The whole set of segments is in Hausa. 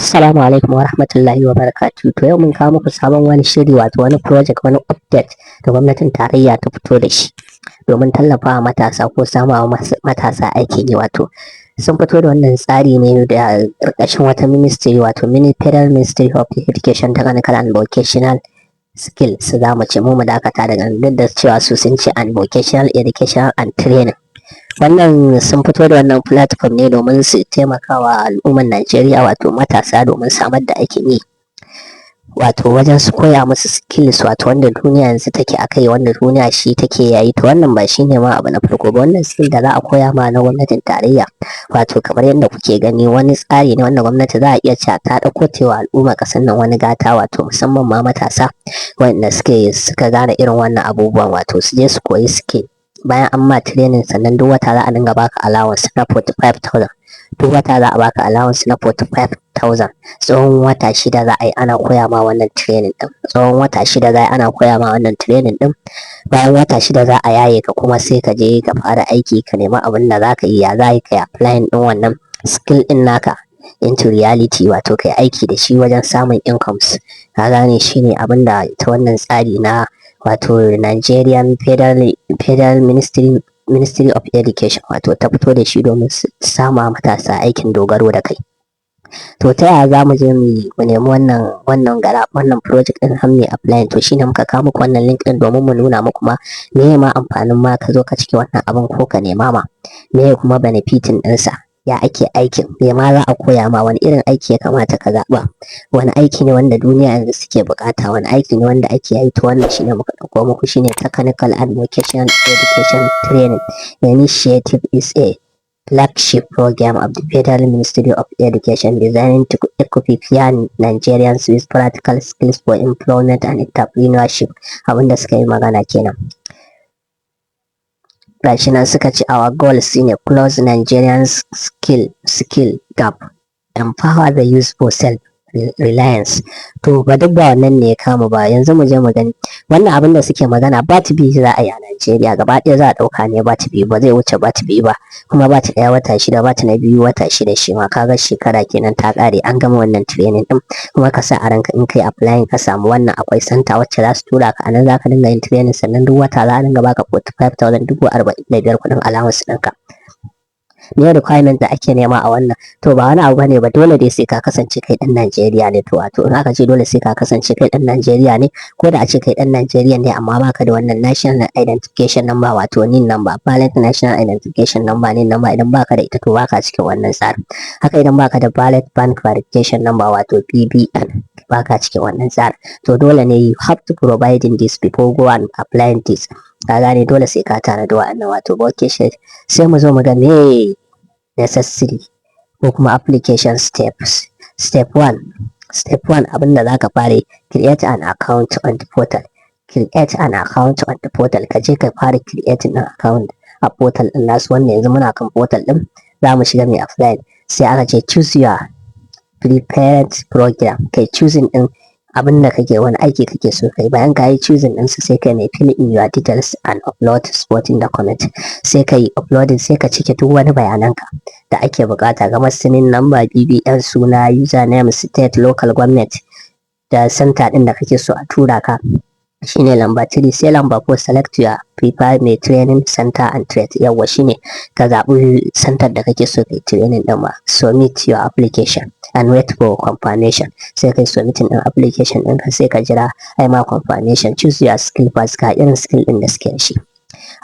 Assalamu alaikum wa rahmatullahi wa barakatuh. To, yau mun kawo muku sabon wani shiri, wato wani project, wani update da gwamnatin tarayya ta fito da shi domin tallafawa matasa ko samawa matasa aikin yi. Wato sun fito da wannan tsari ne da ƙarƙashin wata ministry, wato Federal Ministry of Education, Technical and Vocational Skills za mu ce, mu dakata daga nan, duk da cewa su sun ce and Vocational Education and Training. Wannan sun fito da wannan platform ne domin su taimaka wa al'ummar Najeriya, wato matasa, domin samar da aikin yi, wato wajen su koya musu skills, wato wanda duniya yanzu take a kai, wanda duniya shi take yayi. To, wannan ba shine ma abu na farko ba. Wannan skill da za a koya ma na gwamnatin tarayya, wato kamar yadda kuke gani, wani tsari ne wanda gwamnati za a iya cewa ta ɗauko wa al'umma ƙasar nan wani gata, wato musamman ma matasa wanda suka gane irin wannan abubuwan, wato su je su koyi skill. Bayan an ma training, sannan duk wata za a dinga baka allowance na 45,000. Duk wata za a baka allowance na 45,000. Tsawon wata 6 za a yi ana koya ma wannan training din. Tsawon wata 6 za a yi ana koya ma wannan training din. Bayan wata 6 za a yaye ka, kuma sai ka je ka fara aiki, ka nemi abin da za ka yi, ya za ka yi applying din wannan skill din naka into reality, wato kai aiki da shi wajen samun incomes, ka gane? Shine abin da ita wannan tsari na wato Nigerian Federal Ministry of Education wato ta fito da shi domin sama matasa aikin dogaro da kai. To, ta yaya za mu je mu nemi wannan gara wannan project din har mu apply? To, shine muka kawo muku wannan link din domin mu nuna muku ma meye ma amfanin ma ka zo ka cike wannan abin ko ka nema ma, meye kuma benefiting ɗinsa, ya ake aikin, me ma za a koya ma, wani irin aiki ya kamata ka zaɓa, wani aiki ne wanda duniya yanzu suke buƙata, wani aiki ne wanda ake yi. To, wannan shine muka ɗauko muku, shine Technical and Vocational Education Training Initiative is a flagship program of the Federal Ministry of Education designed to equip young Nigerians with practical skills for employment and entrepreneurship. Abinda suka yi magana kenan. Gashi nan suka ce our goal shine close Nigerians skill gap, empower the youth for self reliance. To, ba duk ba wannan ne ya kama ba. Yanzu mu je mu gani wannan abin da suke magana. Batch biyu za a yi a Najeriya gaba ɗaya. Za a ɗauka ne batch biyu, ba zai wuce batch biyu ba. Kuma batch ɗaya wata 6, batch na biyu wata 6 shi ma. Kaga shekara kenan ta ƙare an gama wannan training ɗin. Kuma ka sa a ranka, in kai applying ka samu wannan, akwai center wacce za su tura ka, anan za ka dinga yin training. Sannan duk wata za a dinga baka 45,000, 45,000, kuɗin allowance ɗinka. Me requirement da ake nema a wannan? To, ba wani abu bane ba, dole dai sai ka kasance kai dan Najeriya ne. To, wato in aka ce dole sai ka kasance kai dan Najeriya ne, ko da a ce kai dan Najeriya ne amma baka da wannan national identification number, wato NIN number, valid national identification number, NIN number, idan baka da ita, to baka cikin wannan tsarin. Haka idan baka da valid bank verification number, wato BVN, baka cikin wannan tsarin. To, dole ne you have to providing this before go and applying this, ka gane? Dole sai ka tanadi wa'annan, wato vocation. Sai mu zo mu ga me necessary ko kuma application steps. Step 1, step 1, abinda zaka fara, create an account on the portal. Create an account on the portal. Ka je ka fara creating an account a portal din nasu, wanda yanzu muna kan portal din, za mu shiga mai apply. Sai aka ce choose your preferred program. Kai choosing din abin da kake, wani aiki kake so kai. Bayan ka yi choosing din su, sai kai mai fill in your details and upload supporting document. Sai ka yi uploading, sai ka cike duk wani bayananka da ake bukata kamar NIN number, BVN, suna, username, state, local government da center din da kake so a tura ka. Shine lamba 3. Sai lamba 4, select your preferred mai training center and trade. Yawa, shine ka zaɓi center da kake so kai training din ma. Submit your application and wait for confirmation. Sai kai submitting din application ɗinka, sai ka jira ai ma confirmation. Choose your skill first. Ka irin skill ɗin da suke da shi: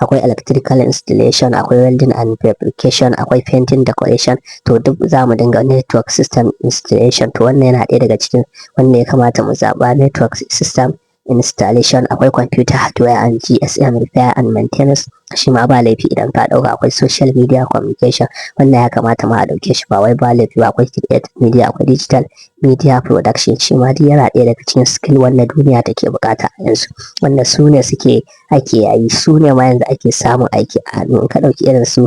akwai electrical installation, akwai welding and fabrication, akwai painting decoration. To, duk za mu dinga network system installation. To, wannan yana ɗaya daga cikin wanda ya kamata mu zaɓa, network system installation. Akwai computer hardware and GSM repair and maintenance, shi ma ba laifi idan ka ɗauka. Akwai social media communication, wannan ya kamata ma a ɗauke shi, ba wai ba laifi ba. Akwai creative media, akwai digital media production, shi ma duk yana ɗaya daga cikin skill wanda duniya take bukata a yanzu, wanda su ne suke ake yayi, su ne ma yanzu ake samun aiki a hannu. In ka ɗauki irin su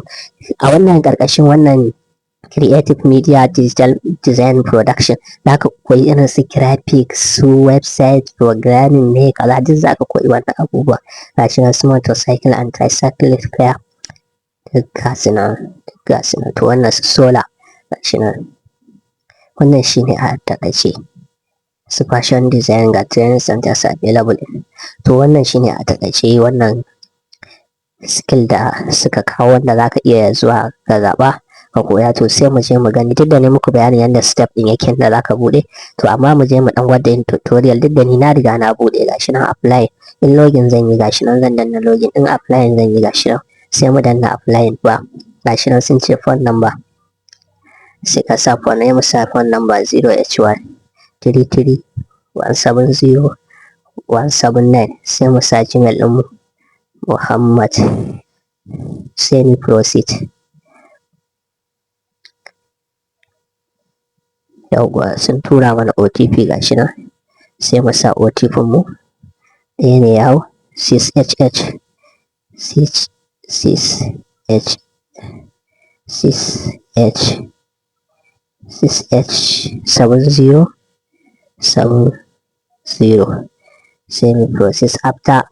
a wannan ƙarƙashin wannan creative media, digital design production, za ka koyi irin su graphics, su website programming ne, kaza, duk za ka koyi wannan abubuwa. Gashi nan su motorcycle and tricycle repair, duk ga su nan, duk ga su nan. To, wannan su solar, gashi nan. Wannan shine a taƙaice su fashion design, ga training centers available. To, wannan shine a taƙaice wannan skill da suka kawo wanda zaka iya zuwa ka zaɓa ka koya. To, sai mu je mu gani. Duk da ne muku bayanin yadda step ɗin yake da zaka buɗe, to amma mu je mu ɗan gwada yin tutorial. Duk da ni na riga na buɗe, gashi nan apply. In login zan yi, gashi nan zan danna login. In applying zan yi, gashi nan sai mu danna applying ba. Gashi nan sun ce phone number, sai ka sa phone ne. Mu sa phone number 0h1 33 170 179. Sai mu sa Gmail ɗinmu, Muhammad, sai mu proceed. Yawwa, sun tura mana OTP, gashi nan sai mu sa OTP mu. Ɗaya ne yawo, 6HH 6 6 H 6 H 6 H 7 0 7 0. Sai mu proceed. After,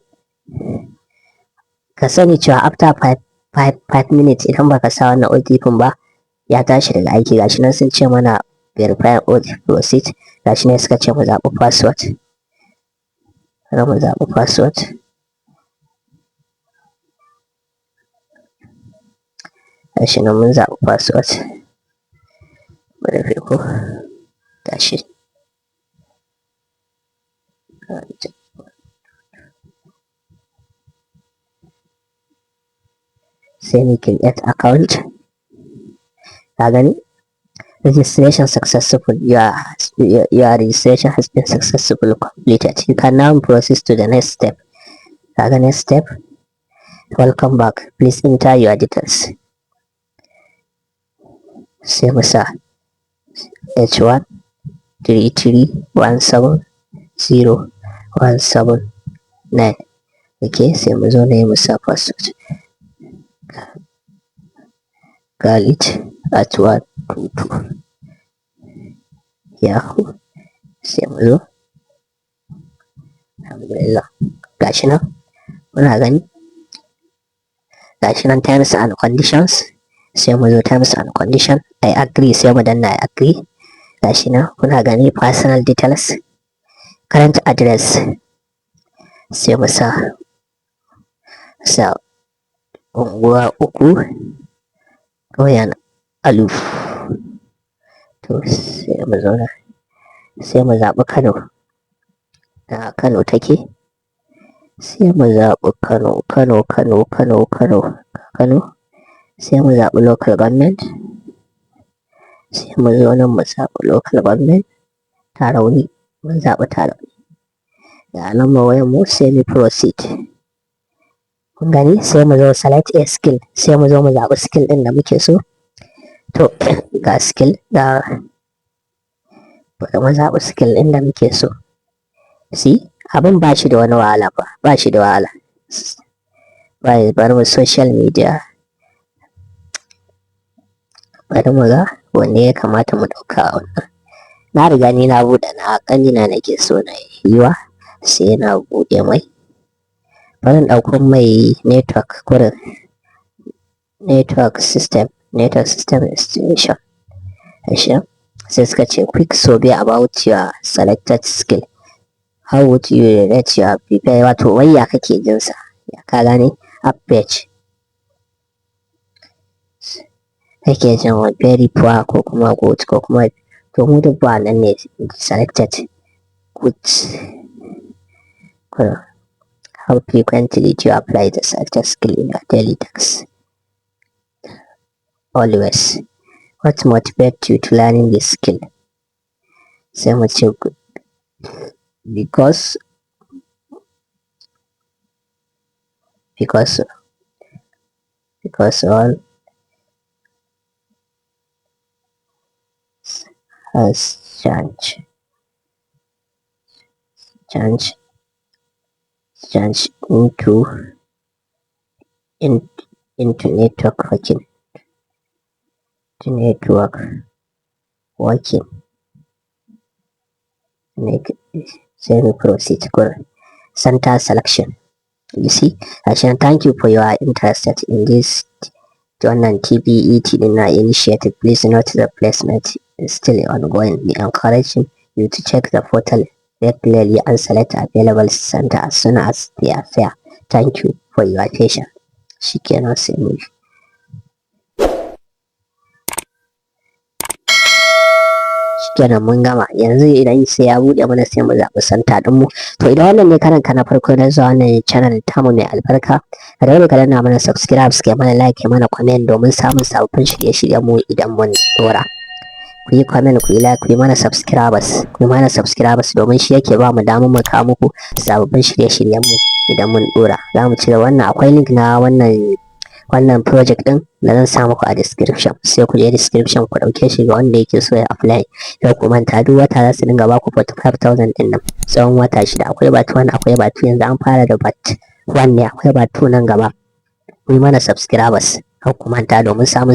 ka sani cewa after 5 minutes idan baka sa wannan OTP ba, ya tashi daga aiki. Gashi nan sun ce mana verify OTP, proceed. Gashi nan suka ce mu zaɓi password. Bari mu zaɓi password. Gashi nan mun zaɓi password. Mu rufe ko gashi. Sai mu create account. Ka gani, registration successful. Your registration has been successfully completed. You can now proceed to the next step. Kaga next step: welcome back, please enter your details. Sai mu sa h1 3 3 1 7 0 1 7 9. Okay, sai mu zo ne mu sa password, Khalid at 1 2 2 yahoo. Sai mu zo. Alhamdulillah, gashi nan muna gani, gashi nan terms and conditions. Sai mu zo terms and condition, I agree. Sai mu danna I agree. Gashi nan kuna gani, personal details, current address, sai mu sa Unguwa 3, ƙauyen Alu. To, sai mu zauna, sai mu zaɓi Kano. Na Kano take. Sai mu zaɓi Kano, Kano, Kano, Kano, Kano, Kano. Sai mu zaɓi local government. Sai mu zo nan mu zaɓi local government, Tarauni. Mun zaɓi Tarauni. Ga lambar wayar mu, sai mu proceed. Kun gani, sai mu zo select a skill. Sai mu zo mu zaɓi skill ɗin da muke so. To, ga skill, ga, bari mu zaɓi skill ɗin da muke so. See, abin ba shi da wani wahala ba, ba shi da wahala. Bari mu social media. Bari mu ga wanne ya kamata mu ɗauka a wannan. Na riga ni na buɗe na ƙanina nake so na yiwa, sai na buɗe mai. Bari in ɗauko mai network kurin, network system, network system installation. Gashi sai suka ce quick survey about your selected skill. How would you rate your prepare? Wato wai ya kake jin sa, ya ka gane app page kake jin, very poor ko kuma good ko kuma. To, mu duk ba nan ne, selected good. How frequently do you apply the selected skill in your daily tasks? Always. What motivates you to learning this skill? Sai mu ce because all has changed into network working to network working. Sai mu proceed gurin center selection. You see, gashi nan, thank you for your interest in this wannan TVET din na initiative. Please note the placement is still ongoing. We encourage you to check the portal regularly and select available center as soon as they appear. Thank you for your patience." Shikenan, sai mu yi. Shikenan, mun gama. Yanzu idan sai ya buɗe mana, sai mu zaɓi center ɗin mu. To, idan wannan ne karan ka na farko na zuwa wannan channel tamu mai albarka, ka daure ka danna mana subscribe, kai mana like, kai mana comment domin samun sababbin shirye-shiryen mu idan mun dora. Ku yi comment, ku yi like, ku yi mana subscribers, ku yi mana subscribers, domin shi yake ba mu damar mu kawo muku sababbin shirye-shiryen mu idan mun dora. Za mu cire wannan. Akwai link na wannan project din da zan sa muku a description, sai ku je description ku dauke shi ga wanda yake so ya apply. Yau ku manta, duk wata za su dinga baku 45,000 din nan tsawon wata 6. Akwai batch 1, akwai batch 2. Yanzu an fara da batch 1 ne, akwai batch 2 nan gaba. Ku yi mana subscribers, kar ku manta, domin samun